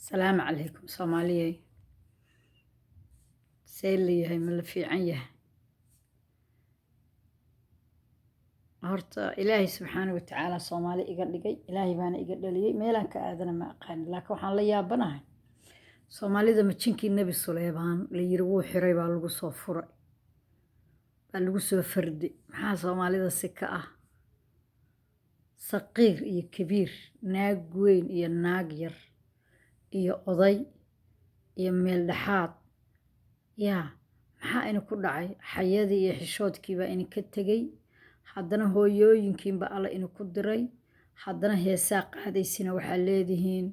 Salaamu calaykum Soomaaliyey. See la yahay, ma la fiican yahay? Horta Ilaahay subxaana wa tacaala Soomaali iga dhigay, Ilaahay baana iga dhaliyey, meelaan ka aadana ma aqaanin. Laakiin waxaan la yaabanahay Soomaalida majinkii Nebi Suleymaan la yiri wuu xiray baa lagu soo furay, baa lagu soo farday. Maxaa Soomaalida si ka ah? Saqiir iyo kabiir, naag weyn iyo naag yar, iyo oday iyo meel dhexaad, yaa maxaa ina ku dhacay? Xayadii iyo xishoodkii baa idinka tegey. Haddana hooyooyinkiinba Alla idinku diray. Haddana heesaa qaadaysina, waxaa leedihiin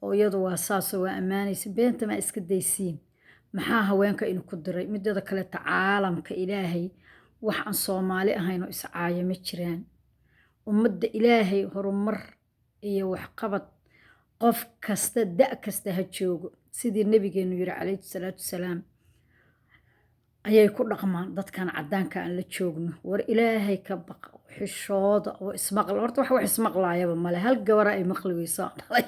hooyadu waa saasoo waa ammaanaysa. Beenta maa iska daysiin? Maxaa haweenka idinku diray? Mideeda kaleeta, caalamka Ilaahay wax aan Soomaali ahayn oo iscaaya ma jiraan. Ummadda Ilaahay horumar iyo waxqabad, qof kasta da' kasta ha joogo, sidii nabigeenu yiri calayhi salaatu wasalaam ayay ku dhaqmaan dadkan caddaanka aan la joogno. War Ilaahay ka baqa, xishooda oo ismaqla. Horta wax ismaqlaayaba male, hal gabara ay maqli weyso aan dhalay,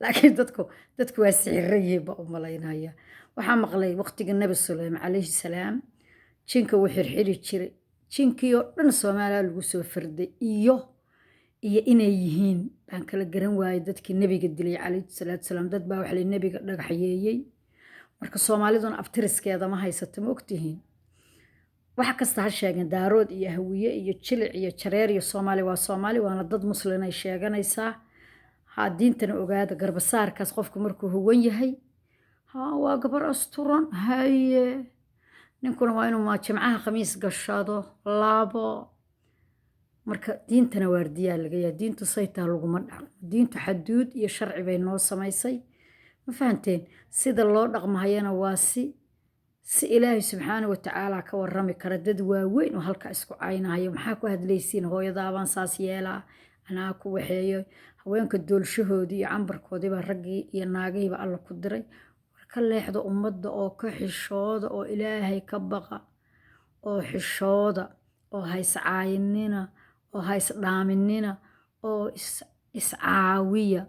laakiin dadku waa sixiran yihiin ba u malaynaya. Waxaa maqlay waqtiga Nabi Suleyman calayhi salaam jinka wuu xirxiri jiray. Jinkii oo dhan Soomaaliya lagu soo farday iyo inay yihiin baan kala garan waayey. Dadkii nebiga dilay calayhi salaatu wasalaam, dad baa waxa la nebiga dhagaxyeeyey. Marka Soomaaliduna abtiriskeeda ma haysato, ma ogtihiin? Wax kasta ha sheegeen, Daarood iyo Hawiye iyo Jilic iyo Jareer iyo Soomaali waa Soomaali, waana dad muslinay sheeganaysaa. Ha diintana ogaada, garbasaarkaas qofku markuu huwan yahay, ha waa gabar asturan. Haye, ninkuna waa inuu jimcaha khamiis gashado laabo. Marka diintana waardiyaa laga yahay. Diintu saytaa laguma dhaqmo. Diintu xaduud iyo sharci bay noo samaysay, ma fahanteen? Sida loo dhaqmahayana waa si Ilaahay subxaana wa tacaala ka warrami kara. Dad waaweyn oo halka isku caynahayo, maxaa ku hadlaysiin? Hooyadaabaan saas yeelaa, anaa ku waxeeyo. Haweenka doolshahoodii iyo cambarkoodiibaa raggii iyo naagihiiba Alla ku diray. War ka leexda ummadda oo ka xishooda oo Ilaahay ka baqa oo xishooda oo ha iscaayinina oo ha isdhaaminina oo iscaawiya.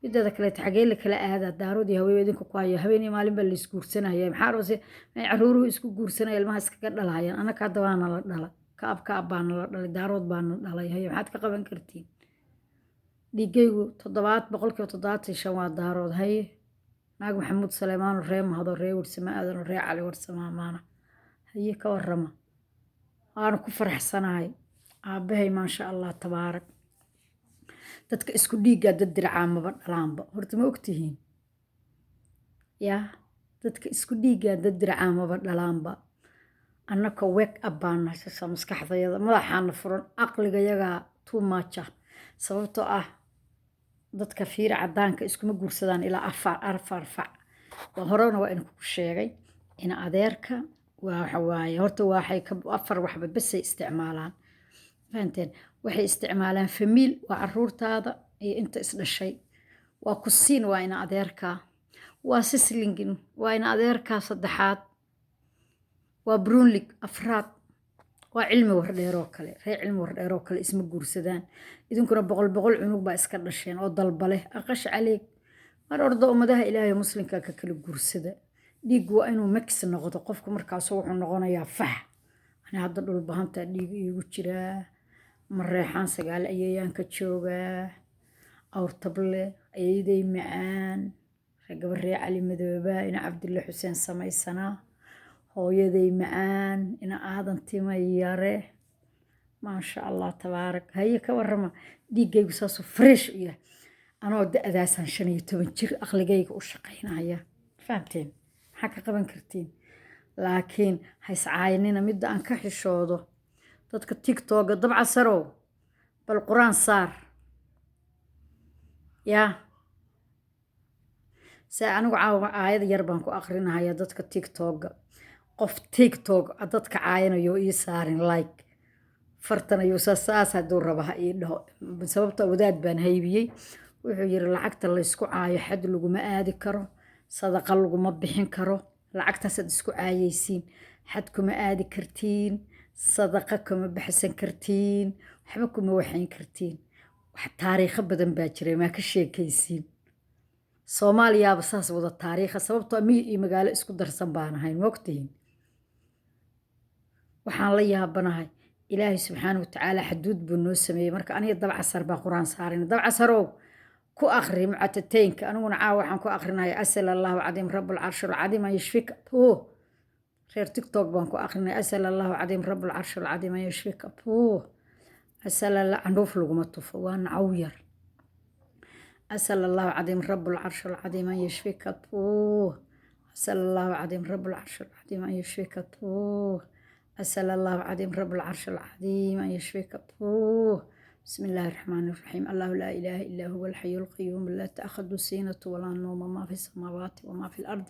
Mideeda kaleeta, xagee la kala aadaa? Daarood iyo haween idinku ku hayo, habeen iyo maalin baa la isguursanaya. Maxaa rabase may caruuruhu isku guursanaya, ilmaha iskaga dhalahayaan? Annaka hadda waana la dhala, kaab kaab baana la dhalay, Daarood baana dhalay. Haye, maxaad ka qaban kartiin? Dhiigaygu 75% waa Daarood. Haye, naag Maxamuud Saleymaano, ree Mahado, ree Warsame Aadan, ree Cali Warsamaamaana. Haye, ka warrama? Waana ku faraxsanahay aabbahay, maasha Allah tabaarak. Dadka isku dhiiggaa dad diracaa maba dhalaanba horta, ma ogtihiin? Yaa dadka isku dhiiggaa dad diracaa maba dhalaanba. Annaka wake up baan nahay, maskaxdayada madaxaana furan, aqligayagaa too much ah. Sababtoo ah dadka fiira caddaanka iskuma guursadaan ilaa afar afar fac. Waa horena waa idinku sheegay in adeerka waa waxa waaye. Horta waxay ka afar waxba besay isticmaalaan, fahanteen? Waxay isticmaalaan famiil, waa caruurtaada iyo inta isdhashay. Waa kusiin, waa ina adeerkaa. Waa sislingin, waa ina adeerkaa saddexaad. Waa brunlig afraad. Waa Cilmi Wardheeroo kale, reer Cilmi Wardheeroo kale isma guursadaan. Idinkuna boqol boqol cunug baa iska dhasheen oo dalbale aqash caleeg. Mar orda ummadaha Ilaahay muslimka ka kala guursada. Dhiiggu waa inuu mix noqdo. Qofku markaasu wuxuu noqonayaa fax. Ani hadda Dhulbahantaa dhiig iigu jiraa, Mareexaan sagaal ayayaan ka joogaa, Awrtable ayaday macaan, gabar ree Cali Madoobaa, ina Cabdille Xuseen samaysanaa, hooyaday macaan, ina Aadan Tima Yare, maasha Allah tabaarak. Haye, ka warrama? Dhiiggaygu saasuu fresh u yahay. Anoo da-daasaan 15 jir aqligayga u shaqaynaya, fahamteen? Maxaa ka qaban kartiin? Laakiin ha iscaayinina. Midda aan ka xishoodo dadka TikToka dabca sarow, bal Qur-aan saar. Yaa se anigu caawa aayad yar baan ku aqrinahaya dadka TikToka. Qof TikTok dadka caayanayo ii saarin like fartan ayuu saas hadduu raba ha ii dhaho. Sababta wadaad baan haybiyey, wuxuu yiri lacagta laysku caayo xad laguma aadi karo, sadaqa laguma bixin karo. Lacagtaasaad isku caayaysiin, xad kuma aadi kartiin, sadaqa kuma baxsan kartiin, waxba kuma waxayn kartiin. Wax taariikho badan baa jiray, maa ka sheekaysiin? Soomaaliyaaba saas wada taariikha, sababtoo miyi iyo magaalo isku darsan baan ahayn, moogtihiin. Waxaan la yaabanahay, Ilaahay subxaana watacaala xaduud buu noo sameeyey. Marka aniga Dabcasar baa Qur-aan saarina. Dabcasarow, ku akri mucatateynka. Aniguna caawa waxaan ku akrinaya asal Allahu cadiim rabbulcarshi alcadiim an yashfika. Puh, reer TikTok baan ku akrinaya asal Allahu cadiim rabbulcarshi alcadiim an yashfika. Puh, asal Allah, candhuuf laguma tufo, waa nacaw yar. Asal Allahu cadiim rabbulcarshi alcadiim an yashfika. Puh, asal Allahu cadiim rabbulcarshi alcadiim an yashfika. Puh, asal Allahu cadiim rabbulcarshi alcadiim an yashfika. Puh. بسم الله الرحمن الرحيم. الله لا إله إلا هو الحي القيوم، لا تأخذه سنة ولا نوم، ما في السماوات وما في الأرض،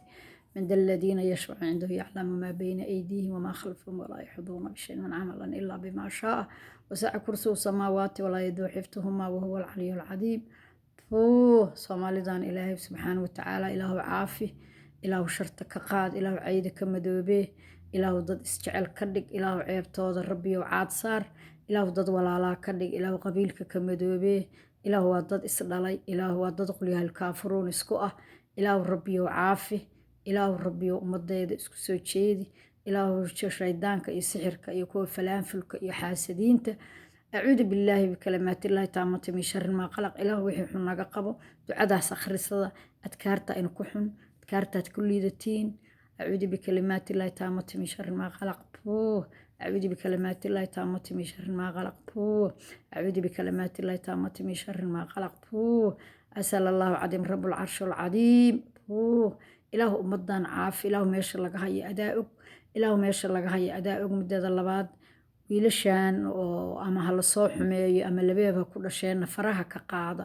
من ذا الذين يشفع عنده، يعلم ما بين أيديهم وما خلفهم، ولا يحيطون بشيء من عملا إلا بما شاء، وسع كرسيه السماوات ولا يؤوده حفظهما وهو العلي العظيم. Puh, Soomaalidan Ilaahay subxaana watacaala Ilaahu caafi, Ilaahu sharta ka qaad, Ilaahu cayda ka madoobee, Ilaahu dad isjecel ka dhig, Ilaahu ceebtooda Rabbiyow caad saar, Ilaahu dad walaalaa ka dhig, Ilaahu qabiilka ka madoobee. Ilaahu waa dad isdhalay, Ilaahu waa dad qulyahal kaafuruun isku ah. Ilaahu Rabbiyow caafi, Ilaahu Rabbiyow ummadeeda isku soo jeedi, Ilaahu shaydaanka iyo sixirka iyo kuwa falaanfulka iyo xaasadiinta. Acuudu billaahi bikalimaatillaahi taamati min shari maa qalaq. Ilaahu wixii xun naga qabo. Ducadaas akhrisada, adkaarta aynu ku xun, adkaartaad ku liidatiin. Acuudu bikalimaatillaahi taamati min shari maa qalaq. Puh, acuudu bikalimaatillaahi taamati min shari maa qalaq. Puh, acuudu bikalimaatillaahi taamati min shari maa qalaq. Puh, asal Allahu cadiim rabbulcarshi alcadiim. Puh, Ilaahu ummadan caafi, Ilaahu meesha laga hayo adaa og, Ilaahu meesha laga hayo adaa og. Muddada labaad, wiilashan oo ama ha lasoo xumeeyo ama labeeb ha ku dhasheenna, faraha ka qaada.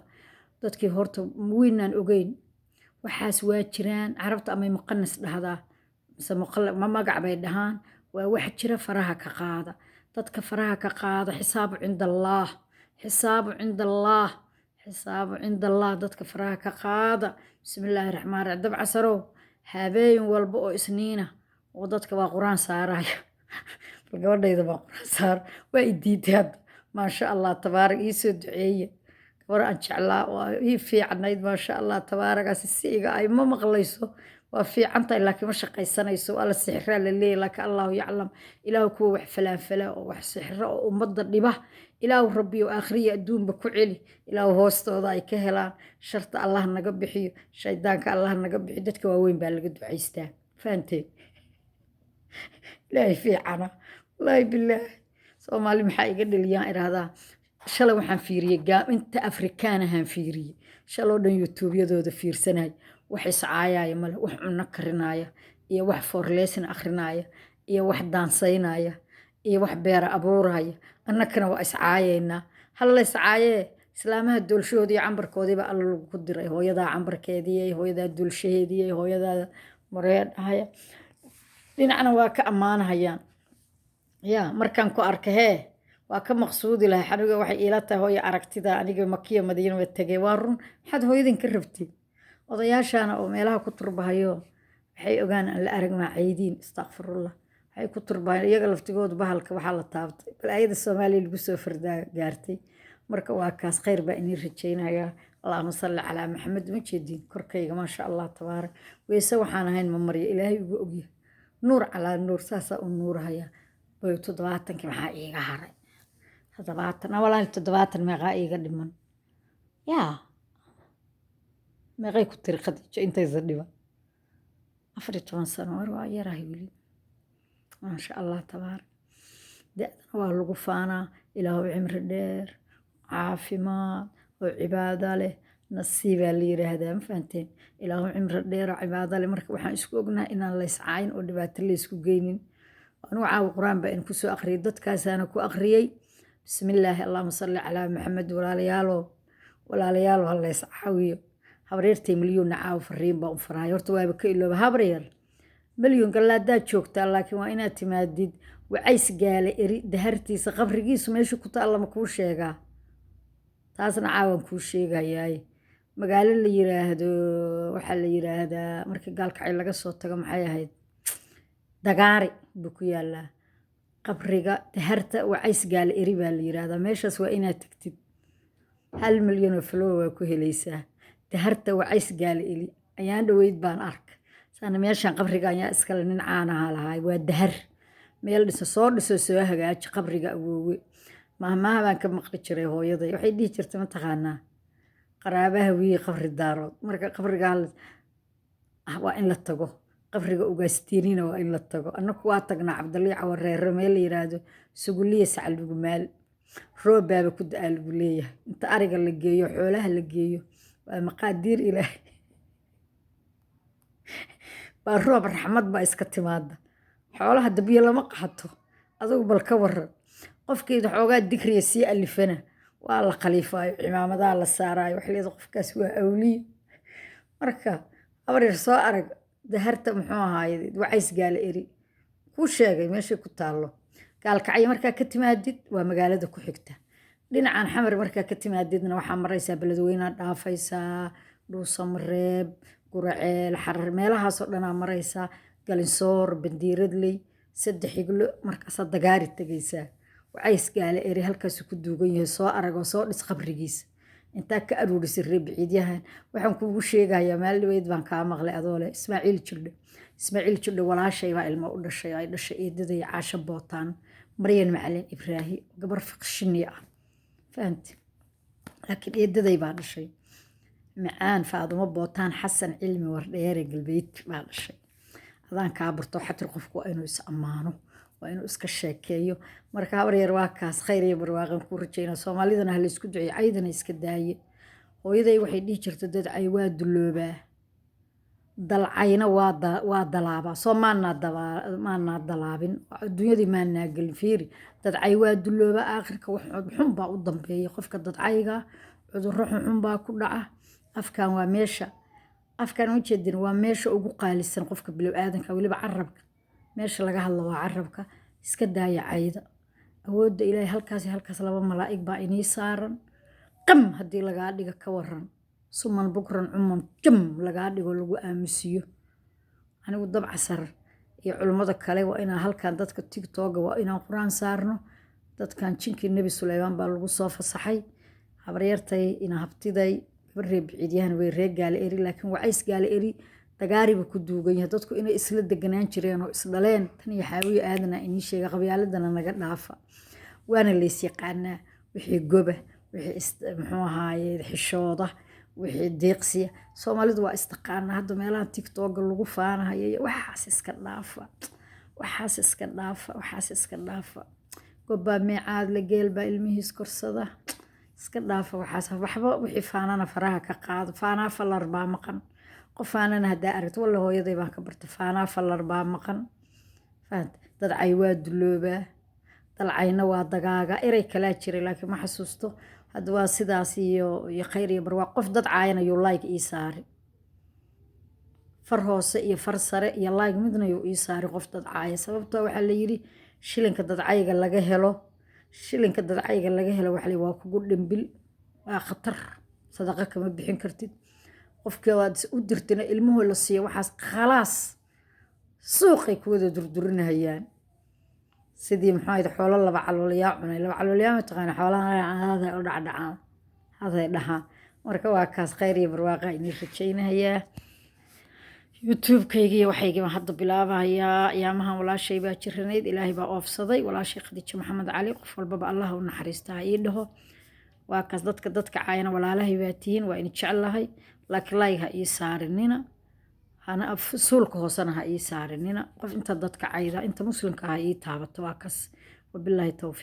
Dadkii horta weynaan ogeyn waxaas waa jiraan. Carabta amay muqanas dhahdaa mise ma magac bay dhahaan, waa wax jira. Faraha ka qaada dadka, faraha ka qaada. Xisaabu cinda Allaah, xisaabu cinda Allaah, xisaabu cinda Allah. Dadka faraha ka qaada. Bismillaahi raxmaan raxiim. Dabcasarow, habeen walba oo Isniina oo dadka waa Qur-aan saaraya. Bal gabadhayda baa Qur-aan saar, waa i diiday hadda. Maasha Allah tabaarak, ii soo duceeye. Gabar aan jeclaa oo ii fiicnayd, maasha Allah tabaaragaasi, si iga ay ma maqlayso. Waa fiican tahay, laakiin ma shaqaysanayso. Waa la sixiraa la leeyahy, laakiin Allahu yaclam. Ilaahu kuwa wax falaanfala oo wax sixra oo ummadda dhiba, Ilaahu Rabbiyo aakhiriya adduunba ku celi. Ilaahu hoostooda ay ka helaan. Sharta Allah naga bixiyo, shaydaanka Allah naga bixiyo. Dadka waaweyn baa laga ducaystaa, fahanteen? Ilaahay fiicana, wallaahi bilaahi. Soomaali maxaa iga dhaliyaan idhaahdaa? Shalay waxaan fiiriyey inta Afrikaanahaan fiiriyey shaloo dhan, YouTubeyadooda fiirsanay. Wax iscaayaya male, wax cunno karinaya iyo wax foorleesin akhrinaya iyo wax daansaynaya iyo wax beera abuuraya. Annakana waa iscaayaynaa. Halla iscaayee, islaamaha doolshahoodii iyo cambarkoodiiba Alla lagu diray. Hooyadaa cambarkeedii, hooyadaa doolshaheedii, hooyadaa mareedhahaya, dhinacna waa ka ammaanahayaan. Ya markaan ku arka hee, waa ka maqsuudi lahay. Aniga waxay iila tahay hooyo aragtida aniga Makiya Madiina wa tegay. Waa run, maxaad hooyadin ka rabtid? Odayaashana oo meelaha ku turbahayo waxay ogaan aan la arag maa caydiin, istakfirullah, waxay ku turbahayan iyaga laftigoodu. Bahalka waxaa la taabtay balaayada Soomaaliya lagu soo fardaa gaartay. Marka waa kaas, khayr baa inii rajaynayaa. Allahuma salli calaa Maxamed. Ma jeedin korkayga? Maasha Allah tabaarak. Weyse waxaan ahayn ma maryo, Ilaahay ugu ogyahay. Nuur calaa nuur, saasaa u nuurahayaa. Bay 70-kii maxaa iiga haray? 70, walaal, 70 meeqaa iiga dhiman? Yaa meeqay ku tiri Khadiijo intaysa dhiman? 14 sano. War waa yarahay weli. Maasha Allah tabaarak. Da-dana waa lagu faanaa. Ilaahu cimri dheer, caafimaad oo cibaado leh nasiibaa la yiraahdaa, ma fahanteen? Ilaahu cimri dheer oo cibaado leh. Marka waxaan isku ognahay inaan layscaayin oo dhibaato laysku geynin. Anigu caawa Qur-aan baa in kusoo akhriyay, dadkaasaana ku akhriyey. Bismillaahi, allahuma salli calaa Maxamed. Walaalayaalo, walaalayaalo, ha lays caawiyo. Habaryartay Milyuunna caawa fariin baa u farahay. Horta waaba ka ilooba. Habaryar Milyuun, gallaadaa joogtaa, laakiin waa inaad timaadid. Wacays Gaale Eri dahartiisa qabrigiisu meesha ku taalla ma kuu sheegaa? Taasna caawan kuu sheegayaaye. Magaalo la yiraahdo, waxaa la yiraahdaa markii Gaalkacyo laga soo tago, maxay ahayd, Dagaari buu ku yaalaa qabriga daharta Wacays Gaale Eri baa la yiraahdaa meeshaas. Waa inaad tagtid. 1 milyan oo follower waa ku helaysaa. Daharta Wacays Gaala Eli ayaan dhaweyd baan arka saana meeshaan qabriga ayaa iskale nin caanaha lahaay. Waa dahar meel dhiso, soo dhiso, soo hagaaji qabriga awoowe. Mahmaha baan ka maqli jiray hooyaday, waxay dhihi jirtay, mataqaanaa, qaraabaha wiyi qabri daarood. Marka qabrigaa waa in la tago, qabriga Ugaastiinina waa in la tago. Annaku waa tagnaa Cabdalii Cawareere, meel la yiraahdo Suguliya Sacalbugumaal, roobaaba ku da-aa lagu leeyahay. Inta ariga la geeyo, xoolaha la geeyo, waa maqaadiir Ilaahay, waa roob, raxmad baa iska timaada. Xoolaha dabyo lama qaxato. Adugu bal ka waran, qofkeeda xoogaa digriya sii alifana waa la khaliifaayo, cimaamadaha la saaraayo, wax leeda qofkaas waa awliyo. Marka habaryar, soo arag daharta, muxuu ahaaye, Wacays Gaala Eri kuu sheegay meeshay ku taallo. Gaalkacyo markaa ka timaadid waa magaalada ku xigta dhinacan Xamar. Markaa ka timaadidna waxaa maraysaa Beledweynaa, dhaafaysaa Dhuusamareeb, Guraceel, Xarar, meelahaasoo dhanaa maraysaa, Galinsoor, Bandiiradley, Saddex Iglo, markaasaa Dagaari tegaysaa. Wacays Gaale Eri halkaasuu ku duugan yahay. Soo aragoo soo dhis qabrigiisa intaa ka aruurisay. Reer Biciidyahan waxaan kuugu sheegayaa, maalin dhaweyd baan kaa maqlay adoo leh Ismaaciil Jildhe. Ismaaciil Jildhe walaashay baa ilmo u dhashay, ay dhashay eedaday Caasho Bootaan, Maryan Macalin Ibraahi, gabar fiqshini ah, fahamti? Laakiin eedaday baa dhashay macaan, Faadumo Bootaan Xasan Cilmi Wardheere Galbeed baa dhashay. Adaan kaa barto xatir, qofku waa inuu is ammaano, waa inuu iska sheekeeyo. Marka habaryar, waa kaas, khayr iyo barwaaqan kuu rajaynaa. Soomaalidana ha laysku duceeyo, caydana iska daaye. Hooyaday waxay dhihi jirta, dadcay waa duloobaa, dalcayna waa dalaabaa. Soo maanaa dalaabin adduunyadii, maanaa gelin. Fiiri, dadcay waa duloobaa, aakhirka wax xun baa u dambeeya qofka dadcayga, cudurro xunxun baa ku dhaca. Afkan waa meesha, afkan ujeedin, waa meesha ugu qaalisan qofka bilow aadanka, weliba carabka. Meesha laga hadlo waa carabka. Iska daaya cayda. Awoodda Ilaahay halkaas iyo halkaas laba malaa'ig baa inii saaran. Qam haddii lagaa dhigo, ka waran? Suman bukran cuman jam lagaa dhigo, lagu aamusiyo. Anigu Dabcasar iyo culummada kale waa inaan halkan dadka TikToga waa inaan Qur-aan saarno. Dadkan jinkii Nebi Suleymaan baa lagu soo fasaxay. Habaryartay ina habtiday, gabar reer Biciidyahan way, reer Gaale Eri, laakiin Wacays Gaale Eri Dagaariba ku duugan yahay. Dadku inay isla deganaan jireen oo isdhaleen tan iyo Xaawiye Aadana inii sheega. Qabyaaladana naga dhaafa, waana lays yaqaanaa wixii goba, wixii muxuu ahaaye xishooda, wixii deeqsiya. Soomaalidu waa istaqaanaa. Hadda meelaha TikToga lagu faanahayo, waxaas iska dhaafa, waxaas iska dhaafa, waxaas iska dhaafa. Gobbaa meecaad la, geel baa ilmihiis korsada. Iska dhaafa waxaas. Waxba wixii faanana faraha ka qaado. Faanaa fallar baa maqan. Qof faanana haddaa aragto, walla hooyaday baan ka barta, faanaa fallar baa maqan. Fahant? Dadcay waa duloobaa, dalcayna waa dagaaga. Erey kalaa jiray laakiin ma xasuusto hadda. Waa sidaas iyo khayr iyo barwaaq. Qof dad caayana yuu like ii saari, far hoose iyo far sare iyo like midna yuu ii saari qof dad caaya. Sababtoo waxaa la yidhi, shilinka dadcayga laga helo, shilinka dadcayga laga helo, waxa la waa kugu dhimbil, waa khatar, sadaqa kama bixin kartid. Qofkii waad u dirtina, ilmuhu la siiyo waxaas, khalaas, suuqay ku wada durdurinayaan sidii, muxuu ahayd, xoolo laba caloolyaa cunay. Laba caloolyaa ma taqaana? Xoolaha haday u dhacdhacaan, haday dhahaan. Marka waa kaas, khayr iyo barwaaqa idin rajaynayaa. YouTube-kayga iyo waxaygii baan hadda bilaabayaa. Ayaamahan walaashay baa jiranayd, Ilaahay baa oofsaday, walaashay Khadiijo Maxamed Cali. Qof walbaba Allah u naxariista ha ii dhaho. Waa kaas. Dadka caayana walaalahay baa tihiin, waa idin jeclahay, laakiin like ha ii saarinina, hana suulka hoosena ha ii saarinina. Qof inta dadka cayda, inta muslimka ha ii taabato. Waa kas, wabilaahi towfiiq.